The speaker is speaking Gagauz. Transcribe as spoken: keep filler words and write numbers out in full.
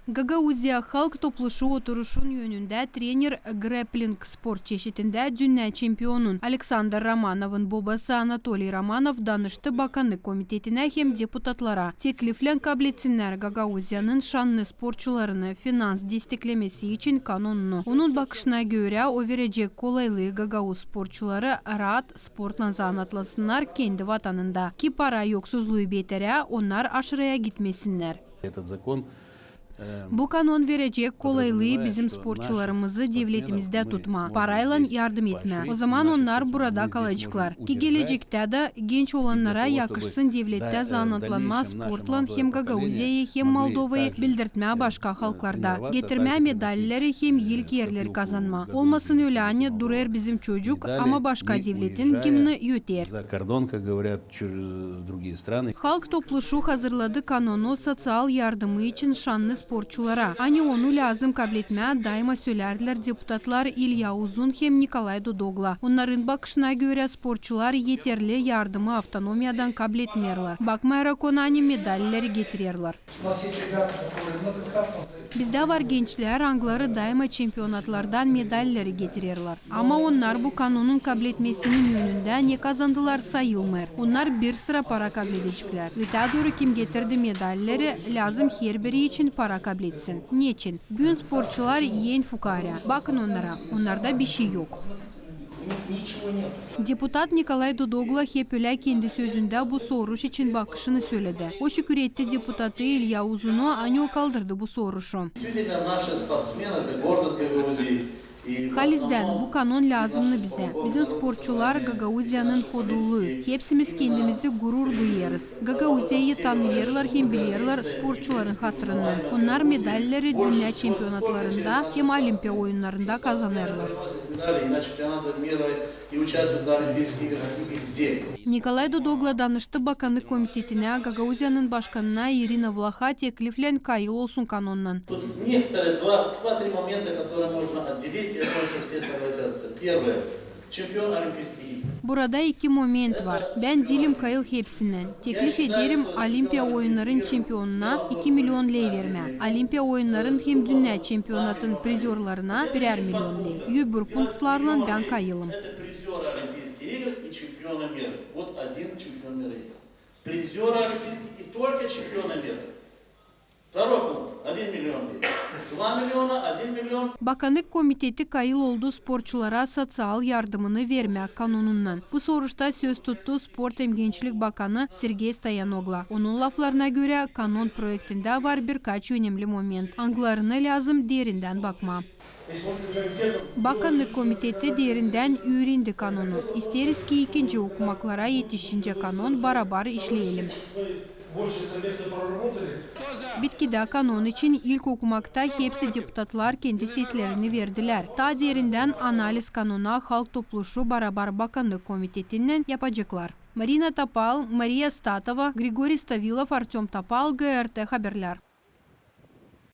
Gagauziya Halk Topluşu oturuşun önündä trener grepling sport çeşitindä dünnä çempionun Aleksandr Romanovın bobası Anatoliy Romanov danıştı Bakannık komitetinä hem deputatlara, tekliflän kabletsinnär Gagauziyanın şannı sportçularını finans desteklemesi için kanonunu. Onun bakışına görä, o verecek kolaylıı gagauz sportçuları raat sportlan zanaatlansınnar kendi vatanında. Ki para yoksuzluu beterä, onnar aşırıya gitmesinnär. Bu kanon verecek kolaylıı bizim sportçularımızı devletimizdä tutmaa, paraylan yardım etmää. O zaman onnar burada kalaceklar. Ki gelecektä dä genç olannara yakışsın devlettä zanaatlanmaa sportlan hem Gagauziyayı, hem Moldovayı bildirtmää başka halklarda, getirmää medalleri hem ilk erleri kazanmaa. Olmasın ölä, ani durêr bizim çocuk, ama başka devletin gimni öter. Halk Topluşu hazırladı kanonu soţial yardımı için şannı sportçulara. Ani onu lääzım kabletmää, daima sölärdilär deputatlar İlya Uzun hem Nikolay Dodogla. Onnarın bakışına görä, sportçular eterli yardımı avtonomiyadan kabletmeerlär, bakmayarak ona, ani medalleri getirerlär. Bizdä var gençlär, angıları daima çempionatlardan medalleri getirerlär. Ama onnar bu kanonun kabletmesinin önündä ne kazandılar, sayılmêêr. Onnar bir sıra para kabledeceklär. Ötää dooru, kim getirdi medalleri, lääzım herbiri için para kabletsin. Neçin? Büün sportçular en fukaarä. Bakın onnara, onnarda bişey yok. Deputat Nikolay Dodogla hep ölä kendi sözündä bu soruş için bakışını söledi. O şükür etti deputatı İlya Uzunu, ani o kaldırdı bu soruşu. Halizdän, bu kanon lääzımnı bizä. Bizim sportçular Gagauziyanın hoduluu. Hepsimiz kendimizi gurur duyêrız. Gagauziyayı tanıyêrlar hem bilerlär sportçuların hatırından. Onnar medalleri dünnä çempionatlarında hem Olimpiya oyunnarında kazanêrlar. Nikolay Dodogla danıştı Bakannık komitetinä, Gagauziyanın başkanına İrina Vlaha tekliflän kayıl olsun kanonnan. Burada iki moment var. Bän diilim kayıl hepsindän. Teklif ederim Olimpiya oyunnarın çempionuna iki milion ley vermää. Olimpiya oyunnarın hem dünnä çempionatın prizörlarına birär milion ley. Öbür punktlarlan bän kayılım. Призёры Олимпийских и только чемпионы мира. Второй пункт. Один миллион лей. Два миллиона, один миллион. Bakannık komiteti kayıl oldu sportçulara soţial yardımını vermää kanonundan. Bu soruşta söz tuttu sport hem gençlik bakanı Sergey Stoyanogla. Onun laflarına görä, kanon proektindä var birkaç önemli moment, angılarına lääzım derindän bakmaa. Bakannık komiteti derindän üürendi kanonu. İsteeriz, ki ikinci okumaklara etişincä kanon barabar işleyelim. Bitkidä kanon için ilk okumakta hepsi deputatlar kendi seslerini verdilär. Taa derindän analiz kanona Halk Topluşu barabar Bakannık komitetinnän yapaceklar. Marina Topal, Mariya Statova, Grigoriy Stavilov, Artöm Topal, GRT Haberlär.